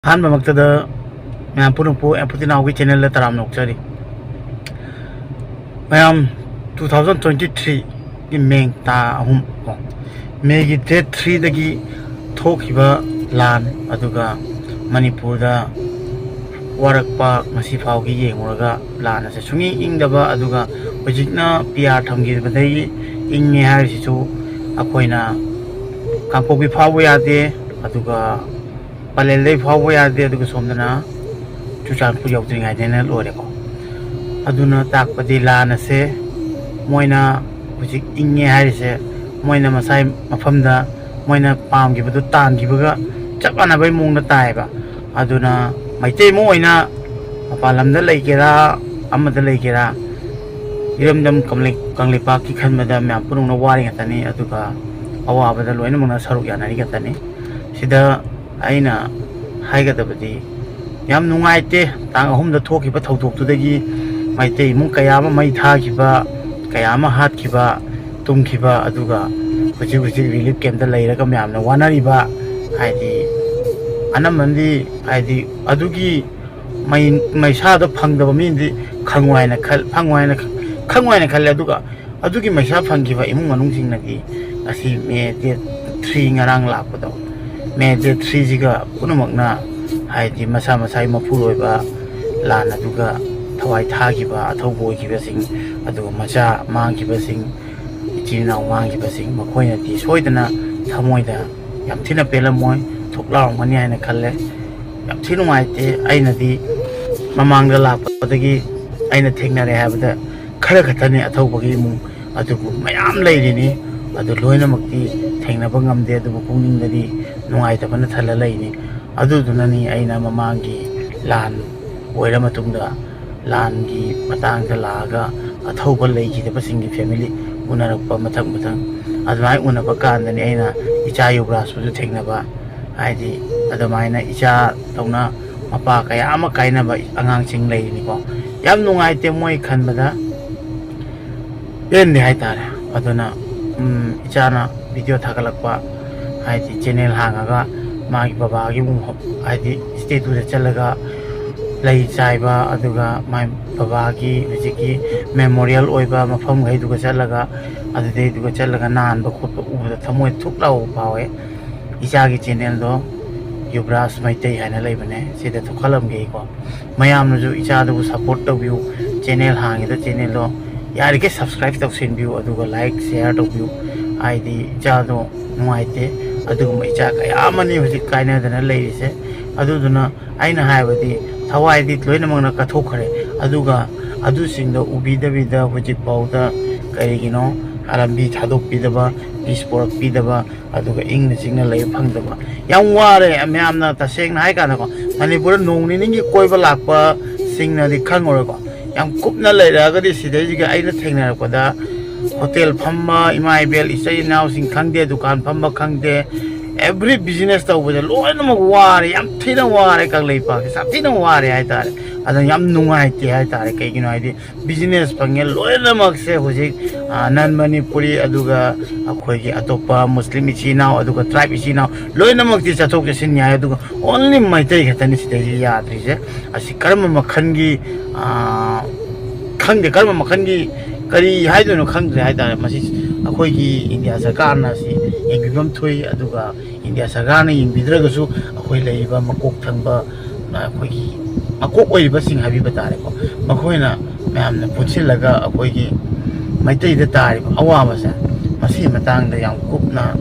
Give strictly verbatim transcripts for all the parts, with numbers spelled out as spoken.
ꯑꯍꯥꯟꯕꯃꯛꯇꯗ ꯃꯌꯥꯝ ꯄꯨꯝꯅꯃꯛꯄꯨ ꯑꯦꯝꯄꯨꯇꯤꯅꯥꯎꯒꯤ ꯆꯦꯅꯦꯜꯗ ꯇꯔꯥꯝꯅ ꯑꯣꯛꯆꯔꯤ꯫ ꯃꯌꯥꯝ, ꯇꯨ ꯊꯥꯎꯖꯟ ꯇ꯭ꯋꯦꯟꯇꯤ ꯊ꯭ꯔꯤꯒꯤ ꯃꯦ ꯇꯥ ꯑꯍꯨꯝ ꯀꯣ, ꯃꯦꯒꯤ ꯗꯦꯠ ꯊ꯭ꯔꯤꯗꯒꯤ ꯊꯣꯛꯈꯤꯕ ꯂꯥꯟ, ꯑꯗꯨꯒ ꯃꯅꯤꯄꯨꯔꯗ ꯋꯥꯔꯛꯄ ꯉꯁꯤ ꯐꯥꯎꯒꯤ ꯌꯦꯡꯉꯨꯔꯒ ꯂꯥꯟ ꯑꯁꯦ ꯁꯨꯡꯏꯪ ꯏꯪꯗꯕ, ꯑꯗꯨꯒ ꯍꯧꯖꯤꯛꯅ ꯄꯤ ꯑꯥꯔ ꯊꯝꯈꯤꯕꯗꯒꯤ ꯏꯪꯉꯦ ꯍꯥꯏꯔꯤꯁꯤꯁꯨ ꯑꯩꯈꯣꯏꯅ ꯀꯥꯡꯄꯣꯛꯄꯤ ꯐꯥꯎꯕ ꯌꯥꯗꯦ, ꯑꯗꯨꯒ ꯄꯂꯦꯜꯗꯩ ꯐꯥꯎꯕ ꯌꯥꯗꯦ, ꯑꯗꯨꯒ ꯁꯣꯝꯗꯅ ꯆꯨꯔꯆꯥꯟꯄꯨꯔ ꯌꯧꯗ꯭ꯔꯤꯉꯩꯗꯅ ꯂꯣꯏꯔꯦꯀꯣ꯫ ꯑꯗꯨꯅ ꯇꯥꯛꯄꯗꯤ ꯂꯥꯟ ꯑꯁꯦ ꯃꯣꯏꯅ ꯍꯧꯖꯤꯛ ꯏꯪꯉꯦ ꯍꯥꯏꯔꯤꯁꯦ ꯃꯣꯏꯅ ꯃꯁꯥꯏ ꯃꯐꯝꯗ ꯃꯣꯏꯅ ꯄꯥꯝꯈꯤꯕꯗꯨ ꯇꯥꯟꯈꯤꯕꯒ ꯆꯞ ꯃꯥꯟꯅꯕꯩ ꯃꯑꯣꯡꯗ ꯇꯥꯏꯌꯦꯕ꯫ ꯑꯗꯨꯅ ꯃꯩꯇꯩ ꯑꯃ ꯑꯣꯏꯅ ꯃꯄꯥꯟ ꯂꯝꯗ ꯂꯩꯒꯦꯔꯥ, ꯑꯃꯗ ꯂꯩꯒꯦꯔꯥ, ꯏꯔꯝꯗꯝ ꯀꯪꯂꯩ-, ꯀꯪꯂꯩꯄꯥꯛꯀꯤ ꯈꯟꯕꯗ ꯃꯌꯥꯝ ꯄꯨꯝꯅꯃꯛꯅ ꯋꯥꯔꯤ ꯉꯥꯛꯇꯅꯤ, ꯑꯗꯨꯒ ꯑꯋꯥꯕꯗ ꯂꯣꯏꯅꯃꯛꯅ ꯁꯔꯨꯛ ꯌꯥꯅꯔꯤ ꯉꯥꯛꯇꯅꯤ꯫ ꯁꯤꯗ ꯑꯩꯅ ꯍꯥꯏꯒꯗꯕꯗꯤ, ꯌꯥꯝ ꯅꯨꯡꯉꯥꯏꯇꯦ, ꯇꯥꯡ ꯑꯍꯨꯝꯗ ꯊꯣꯛꯈꯤꯕ ꯊꯧꯗꯣꯛꯇꯨꯗꯒꯤ ꯃꯩꯇꯩ ꯏꯃꯨꯡ ꯀꯌꯥ ꯑꯃ ꯃꯩ ꯊꯥꯈꯤꯕ, ꯀꯌꯥ ꯑꯃ ꯍꯥꯠꯈꯤꯕ, ꯇꯨꯝꯈꯤꯕ, ꯑꯗꯨꯒ ꯍꯧꯖꯤꯛ ꯍꯧꯖꯤꯛ ꯔꯤꯂꯤꯐ ꯀꯦꯝꯞꯇ ꯂꯩꯔꯒ ꯃꯌꯥꯝꯅ ꯋꯥꯅꯔꯤꯕ, ꯍꯥꯏꯗꯤ, ꯑꯅꯝꯕꯅꯗꯤ, ꯍꯥꯏꯗꯤ, ꯑꯗꯨꯒꯤ ꯃꯩ-, ꯃꯩꯁꯥꯗꯣ ꯐꯪꯗꯕ ꯃꯤꯅꯗꯤ ꯈꯪꯉꯣꯏ ꯍꯥꯏꯅ ꯈꯜ-, ꯐꯪꯉꯣꯏ ꯍꯥꯏꯅ ꯈ-, ꯈꯪꯉꯣꯏ ꯍꯥꯏꯅ ꯈꯜꯂꯦ꯫ ꯑꯗꯨꯒ ꯑꯗꯨꯒꯤ ꯃꯩꯁꯥ ꯐꯪꯈꯤꯕ ꯏꯃꯨꯡ ꯃꯅꯨꯡꯁꯤꯡꯅꯗꯤ ꯉꯁꯤ ꯃꯦ ꯗꯦꯠ ꯊ꯭ꯔꯤ, ꯉꯔꯥꯡ ꯂꯥꯛꯄꯗꯣ, ꯃꯦ ꯗꯦꯠ ꯊ꯭ꯔꯤꯁꯤꯒ ꯄꯨꯝꯅꯃꯛꯅ, ꯍꯥꯏꯗꯤ, ꯃꯁꯥ ꯃꯁꯥꯒꯤ ꯃꯄꯨꯔꯣꯏꯕ ꯂꯥꯟ ꯑꯗꯨꯒ ꯊꯋꯥꯏ ꯊꯥꯈꯤꯕ, ꯑꯊꯧꯕ ꯑꯣꯏꯈꯤꯕꯁꯤꯡ, ꯑꯗꯨꯒ ꯃꯆꯥ ꯃꯥꯡꯈꯤꯕꯁꯤꯡ, ꯏꯆꯤꯜ ꯏꯅꯥꯎ ꯃꯥꯡꯈꯤꯕꯁꯤꯡ, ꯃꯈꯣꯏꯅꯗꯤ ꯁꯣꯏꯗꯅ ꯊꯃꯣꯏꯗ ꯌꯥꯝ ꯊꯤꯅ ꯄꯦꯜꯂꯝꯃꯣꯏ, ꯊꯨꯛ ꯂꯥꯎꯔꯝꯒꯅꯤ ꯍꯥꯏꯅ ꯈꯜꯂꯦ꯫ ꯌꯥꯝ ꯊꯤ ꯅꯨꯡꯉꯥꯏꯇꯦ꯫ ꯑꯩꯅꯗꯤ ꯃꯃꯥꯡꯗ ꯂꯥꯛꯄꯗꯒꯤ ꯑꯩꯅ ꯊꯦꯡꯅꯔꯦ ꯍꯥꯏꯕꯗ ꯈꯔ ꯈꯛꯇꯅꯤ ꯑꯊꯧꯕꯒꯤ ꯏꯃꯨꯡ, ꯑꯗꯨꯕꯨ ꯃꯌꯥꯝ ꯂꯩꯔꯤꯅꯤ꯫ ꯑꯗꯨ ꯂꯣꯏꯅꯃꯛꯇꯤ ꯊꯦꯡꯅꯕ ꯉꯝꯗꯦ, ꯑꯗꯨꯕꯨ ꯄꯨꯛꯅꯤꯡꯗꯗꯤ ꯅꯨꯡꯉꯥꯏꯇꯕꯅ ꯊꯜꯂ ꯂꯩꯅꯤ꯫ ꯑꯗꯨꯗꯨꯅꯅꯤ ꯑꯩꯅ ꯃꯃꯥꯡꯒꯤ ꯂꯥꯟ ꯑꯣꯏꯔ ꯃꯇꯨꯡꯗ ꯂꯥꯟꯒꯤ ꯃꯇꯥꯡꯗ ꯂꯥꯛꯑꯒ ꯑꯊꯧꯕ ꯂꯩꯈꯤꯗꯕꯁꯤꯡꯒꯤ ꯐꯦꯃꯤꯂꯤ ꯎꯅꯔꯛꯄ ꯃꯊꯪ ꯃꯊꯪ꯫ ꯑꯗꯨꯃꯥꯏꯅ ꯎꯅꯕ ꯀꯥꯟꯗꯅꯤ ꯑꯩꯅ ꯏꯆꯥ ꯌꯨꯕ꯭ꯔꯥꯖꯄꯨꯁꯨ ꯊꯦꯡꯅꯕ, ꯍꯥꯏꯗꯤ, ꯑꯗꯨꯃꯥꯏꯅ ꯏꯆꯥ ꯇꯧꯅ ꯃꯄꯥ ꯀꯌꯥ ꯑꯃ ꯀꯥꯏꯅꯕ ꯑꯉꯥꯡꯁꯤꯡ ꯂꯩꯔꯤꯅꯤꯀꯣ꯫ ꯌꯥꯝ ꯅꯨꯡꯉꯥꯏꯇꯦ ꯃꯣꯏ ꯈꯟꯕꯗ, ꯄꯦꯟꯗꯦ ꯍꯥꯏꯇꯥꯔꯦ꯫ ꯑꯗꯨꯅ, ꯎꯝ, ꯏꯆꯥꯅ ꯚꯤꯗꯤꯑꯣ ꯊꯥꯒꯠꯂꯛꯄ, ꯍꯥꯏꯗꯤ, ꯆꯦꯅꯦꯜ ꯍꯥꯡꯉꯒ ꯃꯥꯒꯤ ꯕꯕꯥꯒꯤ ꯑꯃꯨꯛ, ꯍꯥꯏꯗꯤ ꯁ꯭ꯇꯦꯇꯨꯗ ꯆꯠꯂꯒ ꯂꯩ ꯆꯥꯏꯕ, ꯑꯗꯨꯒ ꯃꯥꯏ ꯕꯕꯥꯒꯤ ꯍꯧꯖꯤꯛꯀꯤ ꯃꯦꯃꯣꯔꯤꯌꯦꯜ ꯑꯣꯏꯕ ꯃꯐꯝꯈꯩꯗꯨꯒ ꯆꯠꯂꯒ ꯑꯗꯨꯗꯩꯗꯨꯒ ꯆꯠꯂꯒ ꯅꯥꯟꯕ ꯈꯣꯠꯄ ꯎꯕꯗ ꯊꯃꯣꯏ ꯊꯨꯛ ꯂꯥꯎꯕ ꯐꯥꯎꯋꯦ꯫ ꯏꯆꯥꯒꯤ ꯆꯦꯅꯦꯜꯗꯣ ꯌꯨꯕꯔꯥꯖ ꯃꯩꯇꯩ ꯍꯥꯏꯅ ꯂꯩꯕꯅꯦ, ꯁꯤꯗ ꯊꯣꯛꯍꯜꯂꯝꯒꯦꯀꯣ꯫ ꯃꯌꯥꯝꯅꯁꯨ ꯏꯆꯥꯗꯨꯕꯨ ꯁꯞꯄꯣꯔꯠ ꯇꯧꯕꯤꯌꯨ꯫ ꯆꯦꯅꯦꯜ ꯍꯥꯡꯉꯤꯗ ꯆꯦꯅꯦꯜꯗꯣ ꯌꯥꯔꯤꯈꯩ ꯁꯕꯁꯀ꯭ꯔꯥꯏꯕ ꯇꯧꯁꯤꯟꯕꯤꯌꯨ, ꯑꯗꯨꯒ ꯂꯥꯏꯛ ꯁꯤꯌꯥꯔ ꯇꯧꯕꯤꯌꯨ꯫ ꯍꯥꯏꯗꯤ ꯏꯆꯥꯗꯣ ꯅꯨꯡꯉꯥꯏꯇꯦ꯫ ꯑꯗꯨꯒꯨꯝꯕ ꯏꯆꯥ ꯀꯌꯥ ꯑꯃꯅꯤ ꯍꯧꯖꯤꯛ ꯀꯥꯏꯅꯗꯅ ꯂꯩꯔꯤꯁꯦ꯫ ꯑꯗꯨꯗꯨꯅ ꯑꯩꯅ ꯍꯥꯏꯕꯗꯤ ꯊꯋꯥꯏꯗꯤ ꯂꯣꯏꯅꯃꯛꯅ ꯀꯠꯊꯣꯛꯈ꯭ꯔꯦ, ꯑꯗꯨꯒ ꯑꯗꯨꯁꯤꯡꯗꯣ ꯎꯕꯤꯗꯕꯤꯗ ꯍꯧꯖꯤꯛꯐꯥꯎꯗ ꯀꯔꯤꯒꯤꯅꯣ ꯂꯝꯕꯤ ꯊꯥꯗꯣꯛꯄꯤꯗꯕ, ꯄꯤꯁ ꯄꯣꯔꯛꯄꯤꯗꯕ, ꯑꯗꯨꯒ ꯏꯪꯅ ꯆꯤꯛꯅ ꯂꯩꯕ ꯐꯪꯗꯕ? ꯌꯥꯝ ꯋꯥꯔꯦ꯫ ꯃꯌꯥꯝꯅ ꯇꯁꯦꯡꯅ ꯍꯥꯏ ꯀꯥꯟꯗꯀꯣ, ꯃꯅꯤꯄꯨꯔꯗ ꯅꯣꯡ ꯅꯤꯅꯤꯒꯤ ꯀꯣꯏꯕ ꯂꯥꯛꯄꯁꯤꯡꯅꯗꯤ ꯈꯪꯉꯔꯣꯏꯀꯣ, ꯌꯥꯝ ꯀꯨꯞꯅ ꯂꯩꯔꯛꯑꯒꯗꯤ ꯁꯤꯗꯩꯁꯤꯒ ꯑꯩꯅ ꯊꯦꯡꯅꯔꯛꯄꯗ ꯍꯣꯇꯦꯜ ꯐꯝꯕ ꯏꯃꯥ ꯏꯕꯦꯜ ꯏꯆꯤꯜ ꯏꯅꯥꯎꯁꯤꯡ ꯈꯪꯗꯦ, ꯗꯨꯀꯥꯟ ꯐꯝꯕ ꯈꯪꯗꯦ, ꯑꯦꯚ꯭ꯔꯤ ꯕꯤꯖꯤꯅꯦꯁ ꯇꯧꯕꯁꯦ ꯂꯣꯏꯅꯃꯛ ꯋꯥꯔꯦ, ꯌꯥꯝ ꯊꯤꯅ ꯋꯥꯔꯦ꯫ ꯀꯪꯂꯩꯄꯥꯛꯁꯦ ꯌꯥꯝ ꯊꯤꯅ ꯋꯥꯔꯦ ꯍꯥꯏꯇꯥꯔꯦ꯫ ꯑꯗꯨꯅ ꯌꯥꯝ ꯅꯨꯡꯉꯥꯏꯇꯦ ꯍꯥꯏꯇꯥꯔꯦ꯫ ꯀꯩꯒꯤꯅꯣ ꯍꯥꯏꯗꯤ ꯕꯤꯖꯤꯅꯦꯁ ꯐꯪꯉꯦ ꯂꯣꯏꯅꯃꯛꯁꯦ ꯍꯧꯖꯤꯛ, ꯑ, ꯅꯟ ꯃꯅꯤꯄꯨꯔꯤ, ꯑꯗꯨꯒ ꯑꯩꯈꯣꯏꯒꯤ ꯑꯇꯣꯞꯄ ꯃꯨꯁꯂꯤꯝ ꯏꯆꯤꯜ ꯏꯅꯥꯎ, ꯑꯗꯨꯒ ꯇ꯭ꯔꯥꯏꯕ ꯏꯆꯤꯜ ꯏꯅꯥꯎ ꯂꯣꯏꯅꯃꯛꯇꯤ ꯆꯠꯊꯣꯛ ꯆꯠꯁꯤꯟ ꯌꯥꯏ, ꯑꯗꯨꯒ ꯑꯣꯟꯂꯤ ꯃꯩꯇꯩ ꯈꯛꯇꯅꯤ ꯁꯤꯗꯩꯁꯤ ꯌꯥꯗ꯭ꯔꯤꯁꯦ꯫ ꯑꯁꯤ ꯀꯔꯝꯕ ꯃꯈꯜꯒꯤ, ꯑ, ꯈꯪꯗꯦ, ꯀꯔꯝꯕ ꯃꯈꯜꯒꯤ ꯀꯔꯤ ꯍꯥꯏꯗꯣꯏꯅꯣ ꯈꯪꯗ꯭ꯔꯦ ꯍꯥꯏꯇꯥꯔꯦ꯫ ꯃꯁꯤ ꯑꯩꯈꯣꯏꯒꯤ ꯏꯟꯗꯤꯌꯥ ꯁꯔꯀꯥꯔꯅ ꯁꯤ ꯌꯦꯡꯕꯤꯐꯝ ꯊꯣꯛꯏ, ꯑꯗꯨꯒ ꯏꯟꯗꯤꯌꯥ ꯁꯔꯀꯥꯔꯅ ꯌꯦꯡꯕꯤꯗ꯭ꯔꯒꯁꯨ ꯑꯩꯈꯣꯏ ꯂꯩꯔꯤꯕ ꯃꯀꯣꯛ ꯊꯪꯕ, ꯑꯩꯈꯣꯏꯒꯤ ꯃꯀꯣꯛ ꯑꯣꯏꯔꯤꯕꯁꯤꯡ ꯍꯥꯏꯕꯤꯕ ꯇꯥꯔꯦꯀꯣ, ꯃꯈꯣꯏꯅ ꯃꯌꯥꯝꯅ ꯄꯨꯟꯁꯤꯜꯂꯒ ꯑꯩꯈꯣꯏꯒꯤ ꯃꯩꯇꯩꯗ ꯇꯥꯔꯤꯕ ꯑꯋꯥꯕꯁꯦ, ꯃꯁꯤꯒꯤ ꯃꯇꯥꯡꯗ ꯌꯥꯝ ꯀꯨꯞꯅ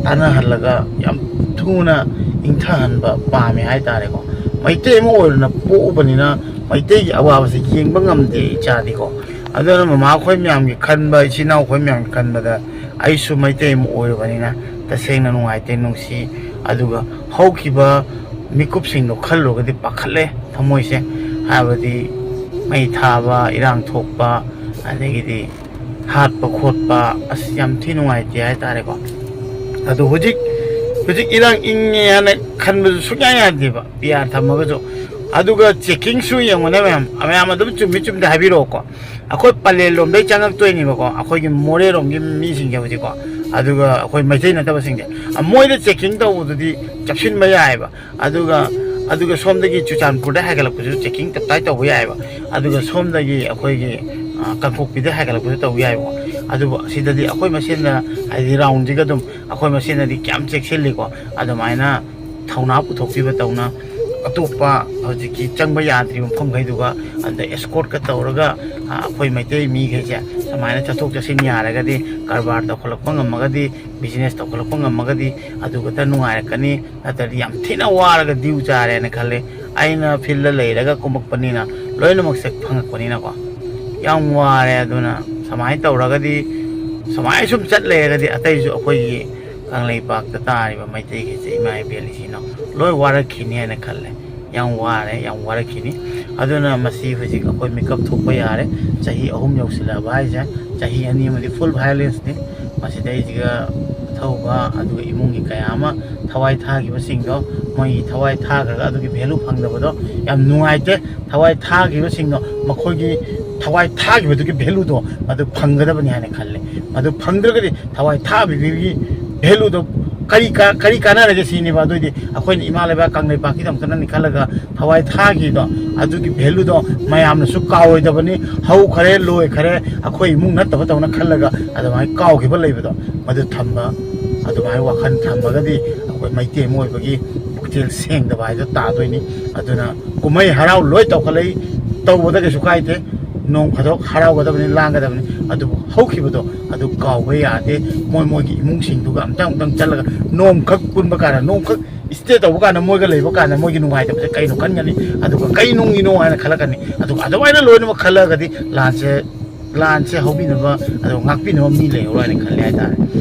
ꯇꯥꯟꯅꯍꯜꯂꯒ ꯌꯥꯝ ꯊꯨꯅ ꯏꯪꯊꯍꯟꯕ ꯄꯥꯝꯃꯦ ꯍꯥꯏꯇꯥꯔꯦꯀꯣ꯫ ꯃꯩꯇꯩ ꯑꯃ ꯑꯣꯏꯔꯨꯅ ꯄꯣꯛꯎꯕꯅꯤꯅ ꯃꯩꯇꯩꯒꯤ ꯑꯋꯥꯕꯁꯦ ꯌꯦꯡꯕ ꯉꯝꯗꯦ ꯏꯆꯥꯗꯤꯀꯣ꯫ ꯑꯗꯨꯅ ꯃꯃꯥ ꯑꯩꯈꯣꯏ ꯃꯌꯥꯝꯒꯤ ꯈꯟꯕ, ꯏꯆꯤꯟ ꯏꯅꯥꯎ ꯑꯩꯈꯣꯏ ꯃꯌꯥꯝꯒꯤ ꯈꯟꯕꯗ ꯑꯩꯁꯨ ꯃꯩꯇꯩ ꯑꯃ ꯑꯣꯏꯔꯨꯕꯅꯤꯅ ꯇꯁꯦꯡꯅ ꯅꯨꯡꯉꯥꯏꯇꯦ, ꯅꯨꯡꯁꯤ꯫ ꯑꯗꯨꯒ ꯍꯧꯈꯤꯕ ꯃꯤꯀꯨꯞꯁꯤꯡꯗꯣ ꯈꯜꯂꯨꯔꯒꯗꯤ ꯄꯥꯈꯠꯂꯦ ꯊꯃꯣꯏꯁꯦ꯫ ꯍꯥꯏꯕꯗꯤ ꯃꯩ ꯊꯥꯕ, ꯏꯔꯥꯡ ꯊꯣꯛꯄ, ꯑꯗꯒꯤꯗꯤ ꯍꯥꯠꯄ ꯈꯣꯠꯄ, ꯑꯁ, ꯌꯥꯝ ꯊꯤ ꯅꯨꯡꯉꯥꯏꯇꯦ ꯍꯥꯏꯇꯥꯔꯦꯀꯣ꯫ ꯑꯗꯣ ꯍꯧꯖꯤꯛ, ꯍꯧꯖꯤꯛ ꯏꯔꯥꯡ ꯏꯪꯉꯦ ꯍꯥꯏꯅ ꯈꯟꯕꯁꯨ ꯁꯨꯡꯌꯥ ꯌꯥꯗꯦꯕ, ꯄꯤ ꯑꯥꯔ ꯊꯝꯃꯒꯁꯨ꯫ ꯑꯗꯨꯒ ꯆꯦꯛꯀꯤꯡꯁꯨ ꯌꯦꯡꯉꯨꯅꯦ ꯃꯌꯥꯝ, ꯃꯌꯥꯝ ꯑꯗꯨꯝ ꯆꯨꯝꯃꯤ ꯆꯨꯝꯗꯦ ꯍꯥꯏꯕꯤꯔꯛꯑꯣꯀꯣ꯫ ꯑꯩꯈꯣꯏ ꯄꯂꯦꯜ ꯂꯣꯝꯗꯩ ꯆꯪꯉꯛꯇꯣꯏꯅꯦꯕꯀꯣ, ꯑꯩꯈꯣꯏꯒꯤ ꯃꯣꯔꯦꯔꯣꯝꯒꯤ ꯃꯤꯁꯤꯡꯁꯦ ꯍꯧꯖꯤꯛꯀꯣ꯫ ꯑꯗꯨꯒ ꯑꯩꯈꯣꯏ ꯃꯩꯇꯩ ꯅꯠꯇꯕꯁꯤꯡꯁꯦ, ꯑ, ꯃꯣꯏꯗ ꯆꯦꯛꯀꯤꯡ ꯇꯧꯕꯗꯨꯗꯤ ꯆꯞꯁꯤꯟꯕ ꯌꯥꯏꯑꯕ꯫ ꯑꯗꯨꯒ, ꯑꯗꯨꯒ ꯁꯣꯝꯗꯒꯤ ꯆꯨꯔꯆꯥꯟꯄꯨꯔꯗ ꯍꯥꯏꯒꯠꯂꯛꯄꯁꯨ ꯆꯦꯛꯀꯤꯡ ꯇꯞꯇꯥꯏ ꯇꯧꯕ ꯌꯥꯏꯑꯕ꯫ ꯑꯗꯨꯒ ꯁꯣꯝꯗꯒꯤ ꯑꯩꯈꯣꯏꯒꯤ, ꯑ, ꯀꯥꯡꯄꯣꯛꯄꯤꯗ ꯍꯥꯏꯒꯠꯂꯛꯄꯁꯨ ꯇꯧꯕ ꯌꯥꯏꯑꯕꯀꯣ꯫ ꯑꯗꯨꯕꯨ ꯁꯤꯗꯗꯤ ꯑꯩꯈꯣꯏ ꯃꯁꯦꯟꯗ, ꯍꯥꯏꯗꯤ, ꯔꯥꯎꯟꯁꯤꯒ ꯑꯗꯨꯝ ꯑꯩꯈꯣꯏ ꯃꯁꯦꯟꯗꯗꯤ ꯀꯌꯥꯝ ꯆꯦꯛꯁꯤꯜꯂꯤꯀꯣ꯫ ꯑꯗꯨꯃꯥꯏꯅ ꯊꯧꯅꯥ ꯄꯨꯊꯣꯛꯄꯤꯕ ꯇꯧꯅ, ꯑꯇꯣꯞꯄ ꯍꯧꯖꯤꯛꯀꯤ ꯆꯪꯕ ꯌꯥꯗ꯭ꯔꯤꯕ ꯃꯐꯝꯈꯩꯗꯨꯒ ꯑꯗ ꯑꯦꯁꯀꯣꯔꯠꯀ ꯇꯧꯔꯒ, ꯑ, ꯑꯩꯈꯣꯏ ꯃꯩꯇꯩ ꯃꯤꯈꯩꯁꯦ ꯁꯨꯃꯥꯏꯅ ꯆꯠꯊꯣꯛ ꯆꯠꯁꯤꯟ ꯌꯥꯔꯒꯗꯤ, ꯀꯔꯕꯥꯔ ꯇꯧꯈꯠꯂꯛꯄ ꯉꯝꯃꯒꯗꯤ, ꯕꯤꯖꯤꯅꯦꯁ ꯇꯧꯈꯠꯂꯛꯄ ꯉꯝꯃꯒꯗꯤ, ꯑꯗꯨ ꯈꯛꯇ ꯅꯨꯡꯉꯥꯏꯔꯛꯀꯅꯤ꯫ ꯅꯠꯇ꯭ꯔꯗꯤ ꯌꯥꯝ ꯊꯤꯅ ꯋꯥꯔꯒ ꯗ꯭ꯌꯨ ꯆꯥꯔꯦꯅ ꯈꯜꯂꯦ꯫ ꯑꯩꯅ ꯐꯤꯜꯗ ꯂꯩꯔꯒ ꯀꯨꯝꯃꯛꯄꯅꯤꯅ, ꯂꯣꯏꯅꯃꯛꯁꯦ ꯐꯪꯉꯛꯄꯅꯤꯅꯀꯣ, ꯌꯥꯝ ꯋꯥꯔꯦ꯫ ꯑꯗꯨꯅ ꯁꯨꯃꯥꯏꯅ ꯇꯧꯔꯒꯗꯤ, ꯁꯨꯃꯥꯏꯅ ꯁꯨꯝ ꯆꯠ ꯂꯩꯔꯒꯗꯤ, ꯑꯇꯩꯁꯨ ꯑꯩꯈꯣꯏꯒꯤ ꯀꯪꯂꯩꯄꯥꯛꯇ ꯇꯥꯔꯤꯕ ꯃꯩꯇꯩꯒꯤꯁꯦ, ꯏꯃꯥ ꯏꯕꯦꯜ ꯏꯆꯤꯟ ꯏꯅꯥꯎ, ꯂꯣꯏ ꯋꯥꯔꯛꯈꯤꯅꯤ ꯍꯥꯏꯅ ꯈꯜꯂꯦ꯫ ꯌꯥꯝ ꯋꯥꯔꯦ, ꯌꯥꯝ ꯋꯥꯔꯛꯈꯤꯅꯤ꯫ ꯑꯗꯨꯅ ꯃꯁꯤ ꯍꯧꯖꯤꯛ ꯑꯩꯈꯣꯏ ꯃꯤꯀꯞ ꯊꯣꯛꯄ ꯌꯥꯔꯦ꯫ ꯆꯍꯤ ꯑꯍꯨꯝ ꯌꯧꯁꯤꯜꯂꯛꯑꯕ ꯍꯥꯏꯁꯦ, ꯆꯍꯤ ꯑꯅꯤ ꯑꯃꯗꯤ ꯐꯨꯜ ꯚꯥꯏꯑꯣꯂꯦꯟꯁꯅꯤ꯫ ꯃꯁꯤꯗꯩꯁꯤꯒ ꯊꯧꯕ, ꯑꯗꯨꯒ ꯏꯃꯨꯡꯒꯤ ꯀꯌꯥ ꯑꯃ ꯊꯋꯥꯏ ꯊꯥꯈꯤꯕꯁꯤꯡꯗꯣ, ꯃꯣꯏꯒꯤ ꯊꯋꯥꯏ ꯊꯥꯈ꯭ꯔꯒ ꯑꯗꯨꯒꯤ ꯚꯦꯂꯨ ꯐꯪꯗꯕꯗꯣ ꯌꯥꯝ ꯅꯨꯡꯉꯥꯏꯇꯦ꯫ ꯊꯋꯥꯏ ꯊꯥꯈꯤꯕꯁꯤꯡꯗꯣ, ꯃꯈꯣꯏꯒꯤ ꯊꯋꯥꯏ ꯊꯥꯈꯤꯕꯗꯨꯒꯤ ꯚꯦꯂꯨꯗꯣ ꯃꯗꯨ ꯐꯪꯒꯗꯕꯅꯤ ꯍꯥꯏꯅ ꯈꯜꯂꯦ꯫ ꯃꯗꯨ ꯐꯪꯗ꯭ꯔꯒꯗꯤ ꯊꯋꯥꯏ ꯊꯥꯕꯤꯕꯒꯤ ꯚꯦꯂꯨꯗꯣ ꯀꯔꯤ ꯀꯥ-, ꯀꯔꯤ ꯀꯥꯟꯅꯔꯒꯦ ꯁꯤꯅꯦꯕ꯫ ꯑꯗꯨꯑꯣꯏꯗꯤ ꯑꯩꯈꯣꯏꯅ ꯏꯃꯥ ꯂꯩꯕꯥꯛ ꯀꯪꯂꯩꯄꯥꯛꯀꯤꯗꯃꯛꯇꯅꯤ ꯈꯜꯂꯒ ꯊꯋꯥꯏ ꯊꯥꯈꯤꯗꯣ, ꯑꯗꯨꯒꯤ ꯚꯦꯂꯨꯗꯣ ꯃꯌꯥꯝꯅꯁꯨ ꯀꯥꯎꯔꯣꯏꯗꯕꯅꯤ꯫ ꯍꯧꯈ꯭ꯔꯦ, ꯂꯣꯏꯈ꯭ꯔꯦ, ꯑꯩꯈꯣꯏ ꯏꯃꯨꯡ ꯅꯠꯇꯕ ꯇꯧꯅ ꯈꯜꯂꯒ ꯑꯗꯨꯃꯥꯏꯅ ꯀꯥꯎꯈꯤꯕ ꯂꯩꯕꯗꯣ, ꯃꯗꯨ ꯊꯝꯕ, ꯑꯗꯨꯃꯥꯏꯅ ꯋꯥꯈꯜ ꯊꯝꯃꯒꯗꯤ ꯑꯩꯈꯣꯏ ꯃꯩꯇꯩ ꯑꯃ ꯑꯣꯏꯕꯒꯤ ꯄꯨꯛꯆꯦꯜ ꯁꯦꯡꯗꯕ ꯍꯥꯏꯗꯣ ꯇꯥꯗꯣꯏꯅꯤ꯫ ꯑꯗꯨꯅ ꯀꯨꯝꯍꯩ ꯍꯔꯥꯎ ꯂꯣꯏ ꯇꯧꯈꯠꯂꯛꯏ, ꯇꯧꯕꯗ ꯀꯩꯁꯨ ꯀꯥꯏꯗꯦ꯫ ꯅꯣꯡ ꯐꯥꯗꯣꯛ ꯍꯔꯥꯎꯒꯗꯕꯅꯤ, ꯂꯥꯡꯒꯗꯕꯅꯤ꯫ ꯑꯗꯨꯕꯨ ꯍꯧꯈꯤꯕꯗꯣ ꯑꯗꯨ ꯀꯥꯎꯕ ꯌꯥꯗꯦ꯫ ꯃꯣꯏ ꯃꯣꯏꯒꯤ ꯏꯃꯨꯡꯁꯤꯡꯗꯨꯒ ꯑꯝꯇꯪ ꯑꯝꯇꯪ ꯆꯠꯂꯒ ꯅꯣꯡꯈꯛ ꯄꯨꯟꯕ ꯀꯥꯟꯗ, ꯅꯣꯡꯈꯛ ꯁ꯭ꯇꯦ ꯇꯧꯕ ꯀꯥꯟꯗ ꯃꯣꯏꯒ ꯂꯩꯕ ꯀꯥꯟꯗ ꯃꯣꯏꯒꯤ ꯅꯨꯡꯉꯥꯏꯇꯕꯁꯦ ꯀꯩꯅꯣ ꯈꯟꯒꯅꯤ, ꯑꯗꯨꯒ ꯀꯩ ꯅꯨꯡꯒꯤꯅꯣ ꯍꯥꯏꯅ ꯈꯜꯂꯛꯀꯅꯤ꯫ ꯑꯗꯨꯒ ꯑꯗꯨꯃꯥꯏꯅ ꯂꯣꯏꯅꯃꯛ ꯈꯜꯂꯛꯑꯒꯗꯤ ꯂꯥꯟꯁꯦ, ꯂꯥꯟꯁꯦ ꯍꯧꯕꯤꯅꯕ, ꯑꯗꯨꯒ ꯉꯥꯛꯄꯤꯅꯕ ꯃꯤ ꯂꯩꯍꯧꯔꯣꯏ ꯍꯥꯏꯅ ꯈꯜꯂꯦ ꯍꯥꯏꯇꯥꯔꯦ꯫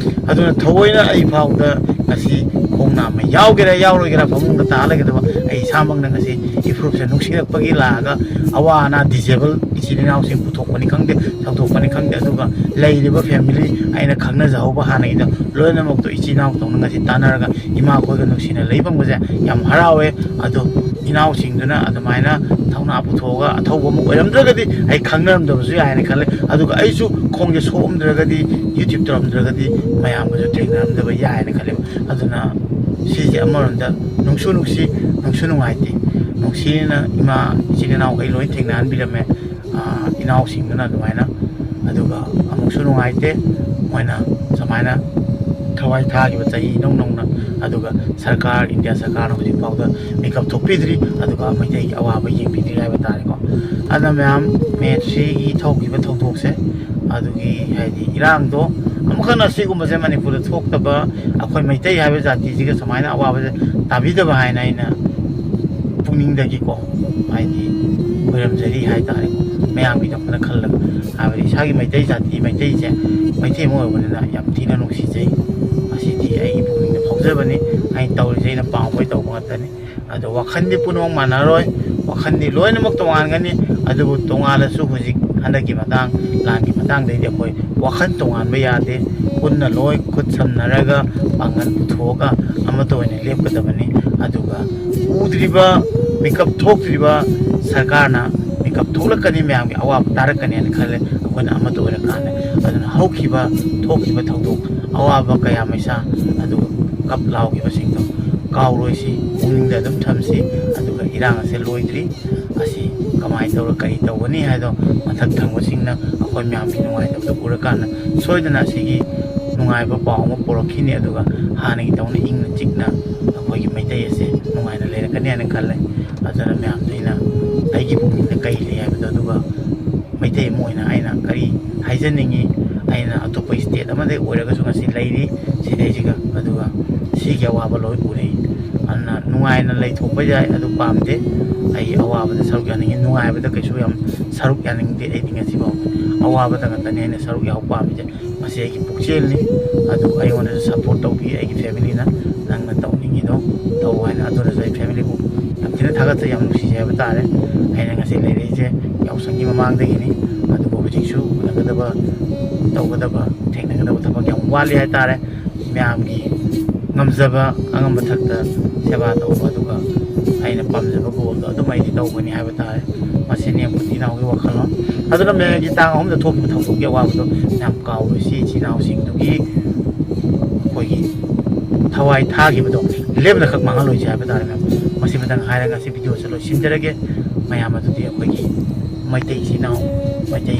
ꯑꯗꯨꯅ ꯊꯑꯣꯏꯅ ꯑꯩ ꯐꯥꯎꯗ ꯉꯁꯤ ꯈꯣꯡ ꯅꯥꯝꯃ ꯌꯥꯎꯒꯦꯔꯥ ꯌꯥꯎꯔꯣꯏꯒꯦꯔꯥ ꯐꯃꯨꯡꯗ ꯇꯥ ꯂꯩꯒꯗꯕ ꯑꯩ ꯏꯁꯥꯃꯛꯅ ꯉꯁꯤ ꯏꯄ꯭ꯔꯨꯞꯁꯦ ꯅꯨꯡꯁꯤꯔꯛꯄꯒꯤ ꯂꯥꯛꯑꯒ ꯑꯋꯥ ꯑꯅꯥ ꯗꯤꯖꯦꯕꯜ ꯏꯆꯤꯜ ꯏꯅꯥꯎꯁꯤꯡ ꯄꯨꯊꯣꯛꯄꯅꯤ ꯈꯪꯗꯦ, ꯆꯥꯎꯊꯣꯛꯄꯅꯤ ꯈꯪꯗꯦ, ꯑꯗꯨꯒ ꯂꯩꯔꯤꯕ ꯐꯦꯃꯤꯂꯤ ꯑꯩꯅ ꯈꯪꯅꯖꯍꯧꯕ ꯍꯥꯟꯅꯒꯤꯗꯣ ꯂꯣꯏꯅꯃꯛꯇꯣ ꯏꯆꯤꯜ ꯏꯅꯥꯎ ꯇꯧꯅ ꯉꯁꯤ ꯇꯥꯟꯅꯔꯒ ꯏꯃꯥꯈꯣꯏꯒ ꯅꯨꯡꯁꯤꯅ ꯂꯩ ꯐꯪꯕꯁꯦ ꯌꯥꯝ ꯍꯔꯥꯎꯋꯦ꯫ ꯑꯗꯣ ꯏꯅꯥꯎꯁꯤꯡꯗꯨꯅ ꯑꯗꯨꯃꯥꯏꯅ ꯊꯧꯅꯥ ꯄꯨꯊꯣꯛꯑꯒ ꯑꯊꯧꯕ ꯑꯃ ꯑꯣꯏꯔꯝꯗ꯭ꯔꯒꯗꯤ ꯑꯩ ꯈꯪꯅꯔꯝꯗꯕꯁꯨ ꯌꯥꯏ ꯍꯥꯏꯅ ꯈꯜꯂꯦ꯫ ꯑꯗꯨꯒ ꯑꯩꯁꯨ ꯈꯣꯡꯁꯦ ꯁꯣꯛꯑꯝꯗ꯭ꯔꯒꯗꯤ, ꯌꯨꯇ꯭ꯌꯨꯕ ꯇꯧꯔꯝꯗ꯭ꯔꯒꯗꯤ ꯃꯌꯥꯝꯒꯁꯨ ꯊꯦꯡꯅꯔꯝꯗꯕ ꯌꯥꯏ ꯍꯥꯏꯅ ꯈꯜꯂꯦꯕ꯫ ꯑꯗꯨꯅ ꯁꯤꯁꯦ ꯑꯃꯔꯣꯝꯗ ꯅꯨꯡꯁꯨ ꯅꯨꯡꯁꯤ, ꯅꯨꯡꯁꯨ ꯅꯨꯡꯉꯥꯏꯇꯦ꯫ ꯅꯨꯡꯁꯤꯅ ꯏꯃꯥ ꯏꯆꯤꯜ ꯏꯅꯥꯎꯈꯩ ꯂꯣꯏ ꯊꯦꯡꯅꯍꯟꯕꯤꯔꯝꯃꯦ, ꯑꯥ, ꯏꯅꯥꯎꯁꯤꯡꯗꯨꯅ ꯑꯗꯨꯃꯥꯏꯅ꯫ ꯑꯗꯨꯒ ꯑꯃꯨꯛꯁꯨ ꯅꯨꯡꯉꯥꯏꯇꯦ, ꯃꯣꯏꯅ ꯁꯨꯃꯥꯏꯅ ꯊꯋꯥꯏ ꯊꯥꯈꯤꯕ ꯆꯍꯤ ꯏꯅꯧ ꯅꯧꯅ, ꯑꯗꯨꯒ ꯁꯔꯀꯥꯔ, ꯏꯟꯗꯤꯌꯥ ꯁꯔꯀꯥꯔꯅ ꯍꯧꯖꯤꯛ ꯐꯥꯎꯗ ꯃꯤꯀꯞ ꯊꯣꯛꯄꯤꯗ꯭ꯔꯤ, ꯑꯗꯨꯒ ꯃꯩꯇꯩꯒꯤ ꯑꯋꯥꯕ ꯌꯦꯡꯕꯤꯗ꯭ꯔꯤ ꯍꯥꯏꯕ ꯇꯥꯔꯦꯀꯣ꯫ ꯑꯗꯨꯅ ꯃꯌꯥꯝ, ꯃꯦ ꯊ꯭ꯔꯤꯒꯤ ꯊꯣꯛꯈꯤꯕ ꯊꯧꯗꯣꯛꯁꯦ, ꯑꯗꯨꯒꯤ ꯍꯥꯏꯗꯤ ꯏꯔꯥꯡꯗꯣ ꯑꯃꯨꯛ ꯍꯟꯅ ꯁꯤꯒꯨꯝꯕꯁꯦ ꯃꯅꯤꯄꯨꯔꯗ ꯊꯣꯛꯇꯕ, ꯑꯩꯈꯣꯏ ꯃꯩꯇꯩ ꯍꯥꯏꯕ ꯖꯥꯇꯤꯁꯤꯒ ꯁꯨꯃꯥꯏꯅ ꯑꯋꯥꯕꯁꯦ ꯇꯥꯕꯤꯗꯕ ꯍꯥꯏꯅ ꯑꯩꯅ ꯄꯨꯛꯅꯤꯡꯗꯒꯤꯀꯣ, ꯍꯥꯏꯗꯤ ꯈꯣꯏꯔꯝꯖꯔꯤ ꯍꯥꯏ ꯇꯥꯔꯦꯀꯣ, ꯃꯌꯥꯝꯒꯤꯗꯃꯛꯇ ꯈꯜꯂꯒ꯫ ꯍꯥꯏꯕꯗꯤ ꯏꯁꯥꯒꯤ ꯃꯩꯇꯩ ꯖꯥꯇꯤ, ꯃꯩꯇꯩꯁꯦ, ꯃꯩꯇꯩ ꯑꯃ ꯑꯣꯏꯕꯅꯤꯅ ꯌꯥꯝ ꯊꯤꯅ ꯅꯨꯡꯁꯤꯖꯩ꯫ ꯃꯁꯤꯗꯤ ꯑꯩꯒꯤ ꯄꯨꯛꯅꯤꯡꯗ ꯐꯥꯎꯖꯕꯅꯤ꯫ ꯑꯩꯅ ꯇꯧꯔꯤꯁꯦ ꯑꯩꯅ ꯄꯥꯝꯕꯩ ꯇꯧꯕ ꯉꯥꯛꯇꯅꯤ꯫ ꯑꯗꯣ ꯋꯥꯈꯜꯗꯤ ꯄꯨꯝꯅꯃꯛ ꯃꯥꯟꯅꯔꯣꯏ, ꯋꯥꯈꯜꯗꯤ ꯂꯣꯏꯅꯃꯛ ꯇꯣꯉꯥꯟꯒꯅꯤ꯫ ꯑꯗꯨꯕꯨ ꯇꯣꯉꯥꯜꯂꯁꯨ ꯍꯧꯖꯤꯛ ꯍꯟꯗꯛꯀꯤ ꯃꯇꯥꯡ, ꯂꯥꯟꯒꯤ ꯃꯇꯥꯡꯗꯩꯗꯤ ꯑꯩꯈꯣꯏ ꯋꯥꯈꯜ ꯇꯣꯉꯥꯟꯕ ꯌꯥꯗꯦ꯫ ꯄꯨꯟꯅ ꯂꯣꯏ ꯈꯨꯠ ꯁꯝꯅꯔꯒ ꯄꯥꯡꯒꯜ ꯄꯨꯊꯣꯛꯑꯒ ꯑꯃꯠꯇ ꯑꯣꯏꯅ ꯂꯦꯞꯀꯗꯕꯅꯤ꯫ ꯑꯗꯨꯒ ꯎꯗ꯭ꯔꯤꯕ, ꯃꯤꯀꯞ ꯊꯣꯛꯇ꯭ꯔꯤꯕ ꯁꯔꯀꯥꯔꯅ ꯃꯤꯀꯞ ꯊꯣꯛꯂꯛꯀꯅꯤ, ꯃꯌꯥꯝꯒꯤ ꯑꯋꯥꯕ ꯇꯥꯔꯛꯀꯅꯤ ꯍꯥꯏꯅ ꯈꯜꯂꯦ ꯑꯩꯈꯣꯏꯅ ꯑꯃꯠꯇ ꯑꯣꯏꯔꯀꯥꯟꯗ꯫ ꯑꯗꯨꯅ ꯍꯧꯈꯤꯕ, ꯊꯣꯛꯈꯤꯕ ꯊꯧꯗꯣꯛ ꯑꯋꯥꯕ ꯀꯌꯥ ꯃꯩꯁꯥ, ꯑꯗꯨꯒ ꯀꯞ ꯂꯥꯎꯈꯤꯕꯁꯤꯡꯗꯣ ꯀꯥꯎꯔꯣꯏꯁꯤ, ꯄꯨꯛꯅꯤꯡꯗ ꯑꯗꯨꯝ ꯊꯝꯁꯤ꯫ ꯑꯗꯨꯒ ꯏꯔꯥꯡ ꯑꯁꯦ ꯂꯣꯏꯗ꯭ꯔꯤ, ꯑꯁꯤ ꯀꯃꯥꯏꯅ ꯇꯧꯔ ꯀꯔꯤ ꯇꯧꯒꯅꯤ ꯍꯥꯏꯗꯣ ꯃꯊꯛ ꯊꯪꯕꯁꯤꯡꯅ ꯑꯩꯈꯣꯏ ꯃꯌꯥꯝꯒꯤ ꯅꯨꯡꯉꯥꯏꯇꯕꯗꯣ ꯎꯔꯀꯥꯟꯗ ꯁꯣꯏꯗꯅ ꯑꯁꯤꯒꯤ ꯅꯨꯡꯉꯥꯏꯕ ꯄꯥꯎ ꯑꯃ ꯄꯨꯔꯛꯈꯤꯅꯤ꯫ ꯑꯗꯨꯒ ꯍꯥꯟꯅꯒꯤ ꯇꯧꯅ ꯏꯪꯅ ꯆꯤꯛꯅ ꯑꯩꯈꯣꯏꯒꯤ ꯃꯩꯇꯩ ꯑꯁꯦ ꯅꯨꯡꯉꯥꯏꯅ ꯂꯩꯔꯛꯀꯅꯤ ꯍꯥꯏꯅ ꯈꯜꯂꯦ꯫ ꯑꯗꯨꯅ ꯃꯌꯥꯝꯗ ꯑꯩꯅ ꯑꯩꯒꯤ ꯄꯨꯛꯅꯤꯡꯗ ꯀꯔꯤ ꯂꯩ ꯍꯥꯏꯕꯗꯣ, ꯑꯗꯨꯒ ꯃꯩꯇꯩ ꯑꯃ ꯑꯣꯏꯅ ꯑꯩꯅ ꯀꯔꯤ ꯍꯥꯏꯖꯅꯤꯡꯉꯤ, ꯑꯩꯅ ꯑꯇꯣꯞꯄ ꯁ꯭ꯇꯦꯠ ꯑꯃꯗꯒꯤ ꯑꯣꯏꯔꯒꯁꯨ ꯉꯁꯤ ꯂꯩꯔꯤ ꯁꯤꯗꯩꯁꯤꯒ, ꯑꯗꯨꯒ ꯁꯤꯒꯤ ꯑꯋꯥꯕ ꯂꯣꯏ ꯎꯔꯛꯏ꯫ ꯑꯗꯨꯅ ꯅꯨꯡꯉꯥꯏꯅ ꯂꯩꯊꯣꯛꯄ ꯌꯥꯏ, ꯑꯗꯨ ꯄꯥꯝꯗꯦ꯫ ꯑꯩ ꯑꯋꯥꯕꯗ ꯁꯔꯨꯛ ꯌꯥꯅꯤꯡꯉꯤ, ꯅꯨꯡꯉꯥꯏꯕꯗ ꯀꯩꯁꯨ ꯌꯥꯝ ꯁꯔꯨꯛ ꯌꯥꯅꯤꯡꯗꯦ ꯑꯩꯗꯤ ꯉꯁꯤꯐꯥꯎ꯫ ꯑꯋꯥꯕꯗ ꯉꯥꯛꯇꯅꯤ ꯑꯩꯅ ꯁꯔꯨꯛ ꯌꯥꯎ ꯄꯥꯝꯃꯤꯁꯦ꯫ ꯃꯁꯤ ꯑꯩꯒꯤ ꯄꯨꯛꯆꯦꯜꯅꯤ꯫ ꯑꯗꯨ ꯑꯩꯉꯣꯟꯗꯁꯨ ꯁꯞꯄꯣꯔꯠ ꯇꯧꯕꯤ ꯑꯩꯒꯤ ꯐꯦꯃꯤꯂꯤꯅ, "ꯅꯪꯅ ꯇꯧꯅꯤꯡꯉꯤꯗꯣ ꯇꯧ" ꯍꯥꯏꯅ꯫ ꯑꯗꯨꯅꯁꯨ ꯑꯩ ꯐꯦꯃꯤꯂꯤꯕꯨ ꯊꯥꯒꯠꯆꯩ, ꯌꯥꯝ ꯅꯨꯡꯁꯤꯖꯩ ꯍꯥꯏꯕ ꯇꯥꯔꯦ꯫ ꯑꯩꯅ ꯉꯁꯤ ꯂꯩꯔꯛꯏꯁꯦ ꯌꯥꯎꯁꯪꯒꯤ ꯃꯃꯥꯡꯗꯒꯤꯅꯤ꯫ ꯑꯗꯨꯕꯨ ꯍꯧꯖꯤꯛꯁꯨ ꯎꯅꯒꯗꯕ, ꯇꯧꯒꯗꯕ, ꯊꯦꯡꯅꯒꯗꯕ ꯊꯕꯛ ꯌꯥꯝ ꯋꯥꯠꯂꯤ ꯍꯥꯏꯇꯥꯔꯦ꯫ ꯃꯌꯥꯝꯒꯤ ꯉꯝꯖꯕ ꯑꯉꯝꯕ ꯊꯛꯇ ꯁꯦꯕꯥ ꯇꯧꯕ, ꯑꯗꯨꯒ ꯑꯩꯅ ꯄꯥꯝꯖꯕ ꯒꯣꯜꯗꯣ ꯑꯗꯨꯝ ꯑꯩꯗꯤ ꯇꯧꯒꯅꯤ ꯍꯥꯏꯕ ꯇꯥꯔꯦ꯫ ꯃꯁꯤꯅꯤ ꯑꯩꯈꯣꯏ ꯏꯅꯥꯎꯒꯤ ꯋꯥꯈꯜꯂꯣꯟ꯫ ꯑꯗꯨꯅ ꯃꯦꯒꯤ ꯇꯥꯡ ꯑꯍꯨꯝꯗ ꯊꯣꯛꯈꯤꯕ ꯊꯧꯗꯣꯛꯀꯤ ꯑꯋꯥꯕꯗꯣ ꯌꯥꯝ ꯀꯥꯎꯔꯣꯏꯁꯤ꯫ ꯏꯆꯤꯜ ꯏꯅꯥꯎꯁꯤꯡꯗꯨꯒꯤ ꯑꯩꯈꯣꯏꯒꯤ ꯊꯋꯥꯏ ꯊꯥꯈꯤꯕꯗꯣ ꯂꯦꯝꯅꯈꯛ ꯃꯥꯡꯍꯜꯂꯣꯏꯁꯤ ꯍꯥꯏꯕ ꯇꯥꯔꯦ, ꯃꯦꯝ꯫ ꯃꯁꯤꯃꯇꯪ ꯍꯥꯏꯔꯒ ꯉꯁꯤ ꯚꯤꯗꯤꯑꯣꯁꯦ ꯂꯣꯏꯁꯤꯟꯖꯔꯒꯦ꯫ ꯃꯌꯥꯝ ꯑꯗꯨꯗꯤ ꯑꯩꯈꯣꯏꯒꯤ ꯃꯩꯇꯩ ꯏꯆꯤꯜ ꯏꯅꯥꯎ, ꯃꯩꯇꯩ